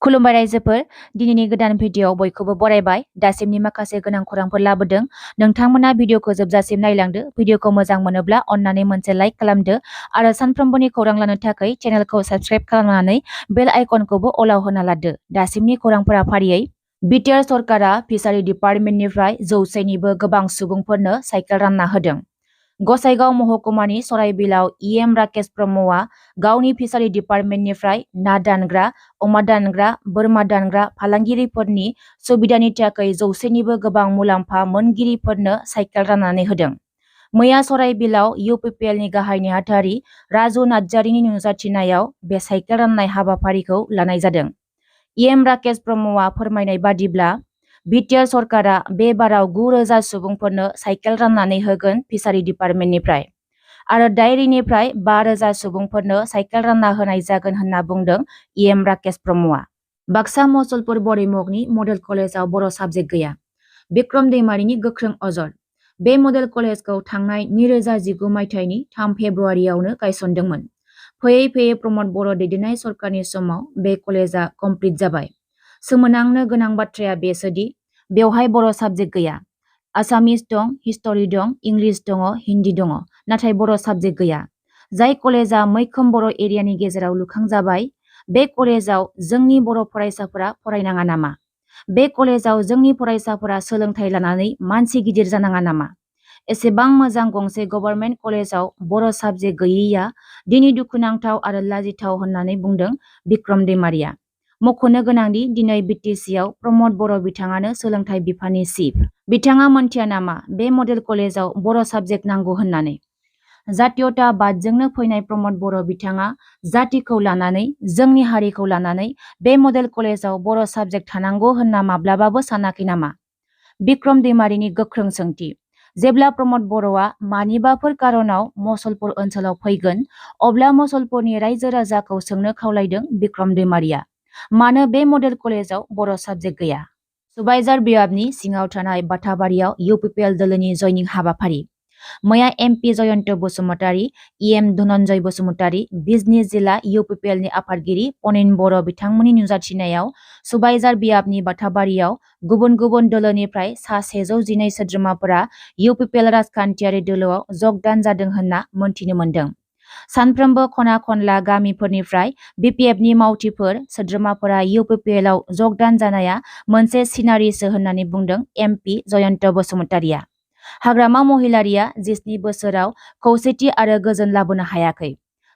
खुलुमबाय रायजोफोर, दिनैनि गोदान भिडिअआव बयखौबो बरायबाय। दासिमनि माखासे गोनां खौरांफोर लाबोदों। नोंथांमोना भिडिअखौ जोबजासिम नायलांदो। भिडिअखौ मोजां मोनोब्ला अन्नानै मोनसे लाइक खालामदो आरो सानफ्रोमबोनि खौरां लानो थाखाय चेनेलखौ साबस्क्राइब खालामनानै बेल आइकनखौबो अलाव होना लादो। दासिमनि खौरांफोरा फारियै बिटिआर सरकारा फिसारि डिपार्टमेन्टनिफ्राय 100निबो गोबां सुबुंफोरनो साइकेल रानना होदों। गसाइगाव महकुमानि सराइबिलाव इएम राकेश ब्रह्मआ गावनि फिसारि डिपार्टमेन्टनिफ्राय ना दानग्रा, अमा दानग्रा, बोरमा दानग्रा फालांगिरिफोरनि सुबिदानि थाखाय 100निबो गोबां मुलाम्फा मोनगिरिफोरनो साइकेल राननानै होदों। मैया सराइबिलाव इउपिपिएलनि गाहाय नेहाथारि राजु नार्जारिनि नुजाथिनायाव बे साइकेल राननाय हाबाफारिखौ लानाय जादों। इएम राकेश ब्रह्मआ फोरमायनाय बादिब्ला बिटिआर सरकारा बे बाराव 9,000 सुबुंफोरनो साइकेल राननानै होगोन फिसारि डिपार्टमेन्टनिफ्राय आरो डायरिनिफ्राय 5,000 सुबुंफोरनो साइकेल रानना होनाय जागोन होनना बुंदों इएम राकेश ब्रह्मआ। बाक्सा मसलपुर बरिमुगनि मडेल कलेजाव बर' साबजेक्ट गैया। बिक्रम दैमारिनि गोख्रों अजद। बे मडेल कलेजखौ थांनाय 2019 मायथाइनि 3 फेब्रुआरियावनो गायसनदोंमोन। फैयै फैयै प्रमद बर' दैदेननाय सरकारनि समाव बे कलेजा कमप्लिट जाबाय। सोमोनांनो गोनां बाथ्राया बेसोदि बेवहाय बर' साबजेक्ट गैया। आसामिस दं, हिस्टरि दं, इंलिस दङ, हिन्दी दङ, नाथाय बर' साबजेक्ट गैया। जाय कलेजा मैखोम बर' एरियानि गेजेराव लुखांजाबाय, बे कलेजाव जोंनि बर' फरायसाफोरा फरायनाङा नामा? बे कलेजाव जोंनि फरायसाफोरा सोलोंथाइ लानानै मानसि गिदिर जानाङा नामा? एसेबां मोजां गंसे गभर्नमेन्ट कलेजाव बर' साबजेक्ट गैयैया दिनै दुखुनांथाव आरो लाजिथाव होननानै बुंदों बिक्रम दैमारिया। मख'नो गोनांदि दिनै बिटिसिआव प्रमद बर' बिथाङानो सोलोंथाइ बिफाननि चिफ। बिथाङा मोनथिया नामा बे मडेल कलेजाव बर' साबजेक्ट नांगौ होननानै? जातीयताबादजोंनो फैनाय प्रमद बर' बिथाङा जातिखौ लानानै, जोंनि हारिखौ लानानै बे मडेल कलेजाव बर' साबजेक्ट थानांगौ होनना माब्लाबाबो सानाखै नामा? बिक्रम दैमारिनि गोख्रों सोंथि। जेब्ला प्रमद बर'आ मानिबाफोर कारनाव मसलपुर ओनसोलाव फैगोन, अब्ला मसलपुरनि रायजो राजाखौ सोंनो खावलायदों बिक्रम दैमारिया, मानो बे मडेल कलेजाव बर' साबजेक्ट गैया? सुबाइजार बियाबनि सिङाव थानाय बाथाबारियाव इउपिपिएल दोलोनि जयनिं हाबाफारि। मैया एमपि जयन्त बसुमतारी, इएम धनन्जय बसुमतारी, बिजनी जिल्ला इउपिपिएलनि आफादगिरि पनिन बर' बिथांमोननि नुजाथिनायाव सुबाइजार बियाबनि बाथाबारियाव गुबुन गुबुन दोलोनिफ्राय सा 112 सोद्रोमाफोरा इउपिपिएल राजखान्थियारि दोलोआव जगदान जादों होनना मोनथिनो मोन्दों। सानफ्रोमबो खना खनला गामिफोरनिफ्राय बिपिएफनि मावथिफोर, सोद्रोमाफोरा इउपिपिएलआव जगदान जानाया मोनसे सिनारिसो होननानै बुंदों एमपि जयन्त बसुमतारीया। हाग्रामा महिलारिया 17 बोसोराव खौसेथि आरो गोजोन लाबोनो हायाखै।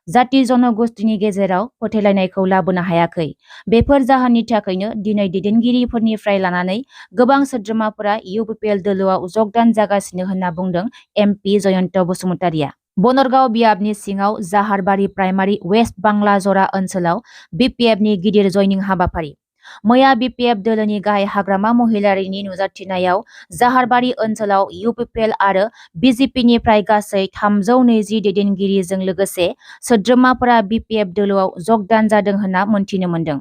जाति जनगोष्ठीनि गेजेराव फोथायलायनायखौ लाबोनो हायाखै। बेफोर जाहोननि थाखायनो दिनै दैदेनगिरिफोरनिफ्राय लानानै गोबां सोद्रोमाफोरा इउपिपिएल दोलोआव जगदान जागासिनो होनना बुंदों एमपि जयन्त बसुमतारीया। बनरगाव बियाबनि सिङाव जाहारबारि प्राइमारि वेस्ट बांला जरा ओनसोलाव बिपिएफनि गिदिर जयनिं हाबाफारि। मैया बिपिएफ दोलोनि गाहाय हाग्रामा महिलारिनि नुजाथिनायाव जाहारबारि ओनसोलाव इउपिपिएल आरो बिजेपिनिफ्राय गासै 320 दैदेनगिरिजों लोगोसे सोद्रोमाफोरा बिपिएफ दोलोआव जगदान जादों होनना मोनथिनो मोन्दों।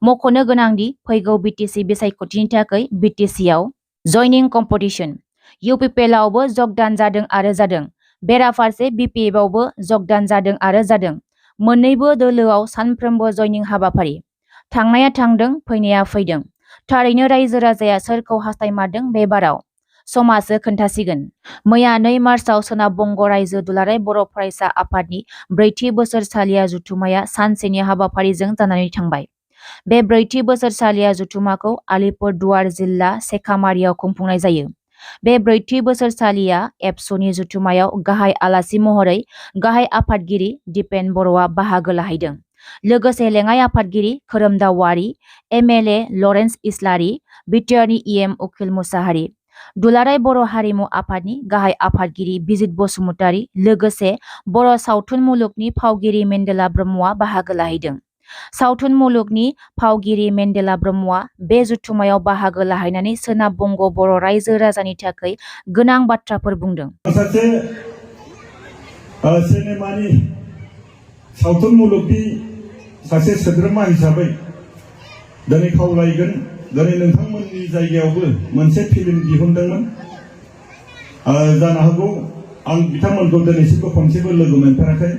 मख'नो गोनांदि फैगौ बिटिसि बिसायख'थिनि थाखाय बिटिसिआव जयनिं कम्पिटिशन। इउपिपिएलआवबो जगदान जादों आरो जादों। बेराफारसे बिपिएफआवबो जगदान जादों आरो जादों। मोन्नैबो दोलोआव सानफ्रोमबो जयनिं हाबाफारि। थांनाया थांदों, फैनाया फैदों। थारैनो रायजो राजाया सोरखौ हास्थायमारदों बे बाराव? समासो खोन्थासिगोन। मैया 2 मार्चआव सोनाब बंग रायजो दुलाराय बर' फरायसा आफादनि 4थि बोसोरसालिया जथुम्माया सानसेनि हाबाफारिजों जानानै थांबाय। बे 4थि बोसोरसालिया जथुम्माखौ आलिपुरदुवार जिल्ला सेखामारियाव खुंफुंनाय जायो। बे 4थि बोसोरसालिया एबसुनि जथुम्मायाव गाहाय आलासि महरै गाहाय आफादगिरि दिपेन बर'आ बाहागो लाहैदों। लोगोसे लेङाइ आफादगिरि खोरोमदाव वारि, एमएलए लरेन्स इस्लारि, बिटिआरनि इएम उखिल मुसाहारि, दुलाराय बर' हारिमु आफादनि गाहाय आफादगिरि बिजित बसुमतारी, लोगोसे बर' सावथुन मुलुगनि फावगिरि मेन्देला ब्रह्मआ बाहागो लाहैदों। सावथुन मुलुगनि फावगिरि मेन्देला ब्रह्मआ बे जथुम्मायाव बाहागो लाहैनानै सोनाब बंग बर' रायजो राजानि थाखाय गोनां बाथ्राफोर बुंदों। सिनेमानि सावथुन मुलुगनि सासे सोद्रोमा हिसाबै दिनै खावलायगोन, दिनै नोंथांमोननि जायगायावबो मोनसे फिल्म दिहुनदोंमोन। जानो हागौ आं बिथांमोनखौ दिनैसिमबो खनसेबो लोगो मोनफेराखै।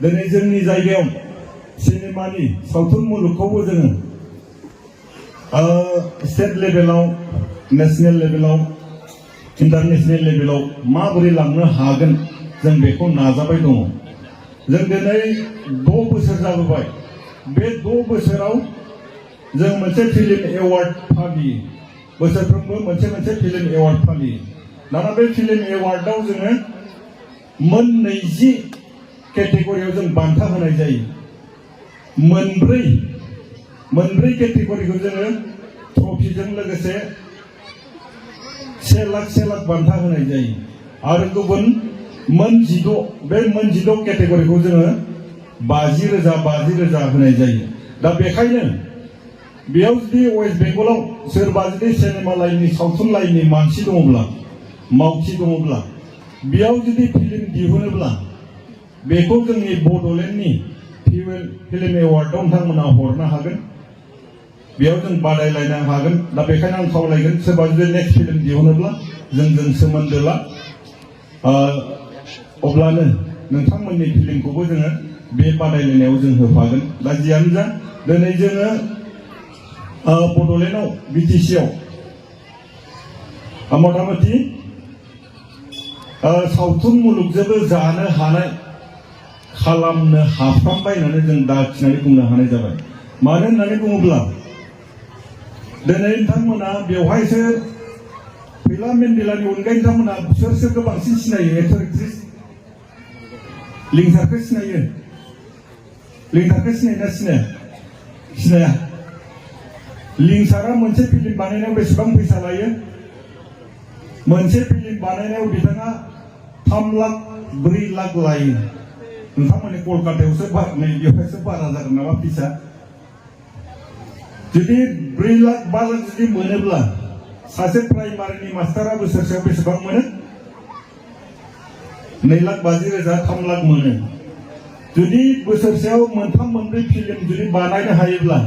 दिनै जोंनि जायगायाव सिनेमानि सावथुन मुलुगखौबो जोङो स्टेट लेभेलाव नेशनेल लेभेलाव इन्टारनेशनेल लेभेलाव माबोरै लांनो हागोन जों बेखौ नाजाबाय दङ। जों दिनै 6 बोसोर जाबोबाय। बे 6 बोसोराव जों मोनसे फिल्म एवार्ड फालियो, बोसोरफ्रोमबो मोनसे फिल्म एवार्ड फालियो। दाना बे फिल्म एवार्डआव जोङो मोन 20 केटेगरियाव जों बान्था होनाय जायो। मोनब्रै केटेगरिखौ जोङो ट्रफिजों लोगोसे 1 लाख बान्था होनाय जायो आरो गुबुन मोन 16 केटेगरिखौ जोङो 50,000 होनाय जायो। दा बेखायनो बेयाव जुदि वेस्ट बेंगलाव सोरबा जुदि सिनेमा लाइननि सावथुन लाइननि मानसि दङब्ला मावथि दङब्ला बेयाव जुदि फिल्म दिहुनोब्ला बेखौ जोंनि बड'लेण्डनि फिल्म एवार्डआव नोंथांमोना हरनो हागोन। बेयाव जों बादायलायनो हागोन। दा बेखायनो आं खावलायगोन सोरबा जुदि नेक्स्ट फिल्म दिहुनोब्ला जोंजों सोमोन्दो ला, अब्लानो नोंथांमोननि फिल्मखौबो जोङो बे बादायलायनायाव जों होफागोन। दा जियानो जा दिनै जोङो बड'लेण्डआव बिटिसिआव मथा मथि सावथुन मुलुगजोंबो जानो हानाय खालामनो हाफ्रामबाय होननानै जों दाखिनानै बुंनो हानाय जाबाय। मानो होननानै बुङोब्ला दिनै नोंथांमोना बेवहायसो फैला मेन्देलानि अनगायै नोंथांमोना सोरखौ बांसिन सिनायो? एक्टर एक्ट्रिस लिंसारखौ सिनायो? लिंसारखौ सिनायना सिनाया? लिंसारा मोनसे फिल्म बानायनायाव बेसेबां फैसा लायो? मोनसे फिल्म बानायनायाव बिथाङा 3 लाख 4 लाख लायो। नोंथांमोननि कलकातायावसो बेवहायसो बारा जागोन नामा फैसा? जुदि 4 लाख 5 लाख जुदि मोनोब्ला सासे प्राइमारिनि मास्टारा बोसोरसेयाव बेसेबां मोनो? 2,50,000 3 लाख मोनो। जुदि बोसोरसेयाव 3-4 फिल्म जुदि बानायनो हायोब्ला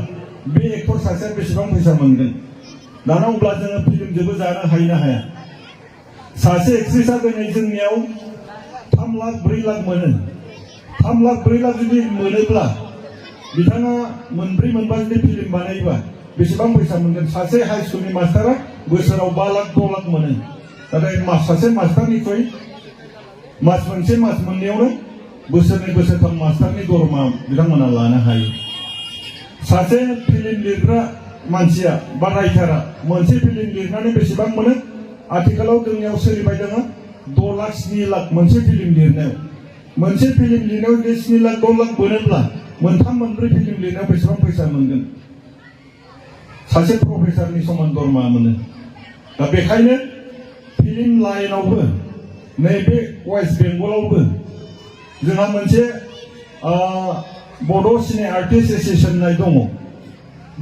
बे एक्टर सासेया बेसेबां फैसा मोनगोन? दाना अब्ला जोङो फिल्मजोंबो जानो हायो ना हाया? सासे एक्ट्रिसआ दिनै जोंनियाव 3 लाख 4 लाख मोनो। 3 लाख 4 लाख जुदि मोनोब्ला बिथाङा 4-5 जुदि फिल्म बानायोबा बेसेबां फैसा मोनगोन? सासे हाई स्कुलनि मास्टारा बोसोराव 5 लाख 6 लाख मोनो। नाथाय सासे मास्टारनिख्रुइ मास मोनसे मास मोननैयावनो बोसोरनै बोसोरथाम मास्टारनि दरमा बिथांमोना लानो हायो। सासे फिल्म लिरग्रा मानसिया बा राइटारा मोनसे फिल्म लिरनानै बेसेबां मोनो? आथिखालाव जोंनियाव सोलिबाय दङ 6 लाख 7 लाख मोनसे फिल्म लिरनायाव। मोनसे फिल्म लिरनायाव जुदि 7 लाख 6 लाख मोनोब्ला 3-4 फिल्म लिरनायाव बेसेबां फैसा मोनगोन? सासे प्रफेसारनि समान दरमा मोनो। दा बेखायनो फिल्म लाइनावबो नैबे वेस्ट बेंगलावबो जोंहा मोनसे बड' सिने आर्टिस्ट एस'सिएशन होननाय दङ।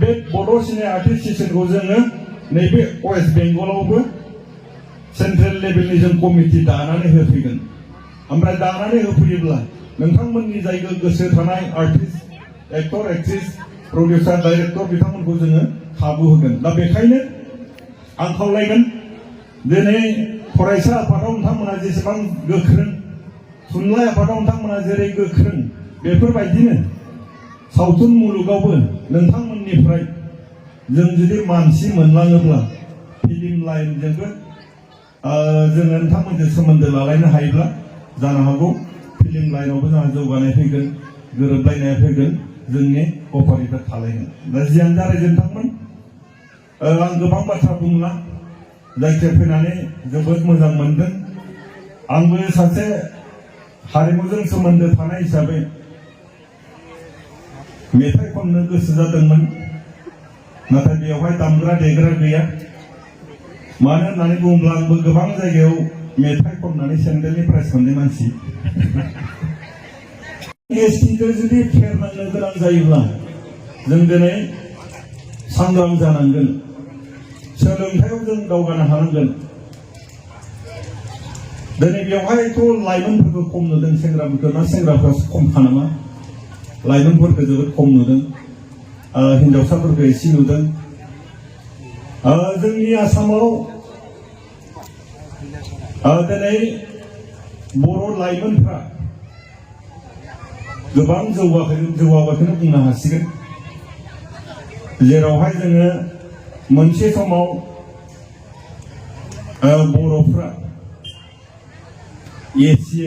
बे बड' सिने आर्टिस्ट एस'सिएशनखौ जोङो नैबे वेस्ट बेंगलावबो सेन्ट्रेल लेभेलनि जों कमिटि दानानै होफैगोन। ओमफ्राय दानानै होफैयोब्ला नोंथांमोननि जायगायाव गोसो थानाय artist, actor actress, producer, director बिथांमोनखौ जोङो खाबु होगोन। दा बेखायनो आं खावलायगोन दिनै फरायसा आफादाव नोंथांमोना जेसेबां गोख्रों, थुनलाइ आफादाव नोंथांमोना जेरै गोख्रों, बेफोरबायदिनो सावथुन मुलुगावबो नोंथांमोननिफ्राय जों जुदि मानसि मोनलाङोब्ला फिल्म लाइनजोंबो जोङो नोंथांमोनजों सोमोन्दो लालायनो हायोब्ला जानो हागौ फिल्म लाइनावबो जोंहा जौगानाय फैगोन, गोरोबलायनाया फैगोन, जोंनि कपारेटर थालायगोन। दा जियानो जा रायजो नोंथांमोन, आं गोबां बाथ्रा बुंला, जायखिया फैनानै जोबोद मोजां मोनदों। आंबो सासे हारिमुजों सोमोन्दो थानाय हिसाबै मेथाइ खननो गोसो जादोंमोन, नाथाय बेवहाय दामग्रा देग्रा गैया। मानो होननानै बुङोब्ला आंबो गोबां जायगायाव मेथाइ खननानै सेन्देलनि प्राइज मोननाय मानसि। एसटिखौ जुदि फेरनांनो गोनां जायोब्ला जों दिनै सांग्रां जानांगोन। सोलोंथायाव जों दावगानो हानांगोन। दिनै बेवहायथ' लाइमोनफोरखौ खम नुदों, सेंग्राफोरखौ ना सेंग्राफ्रासो खमखा नामा? लाइमोनफोरखौ जोबोद खम नुदों, हिन्जावसाफोरखौ एसे नुदों। जोंनि आसामाव दिनै बर' लाइमोनफ्रा गोबां जौगाबायखौनो बुंनो हासिगोन। जेरावहाय जोङो मोनसे समाव बर'फ्रा एसि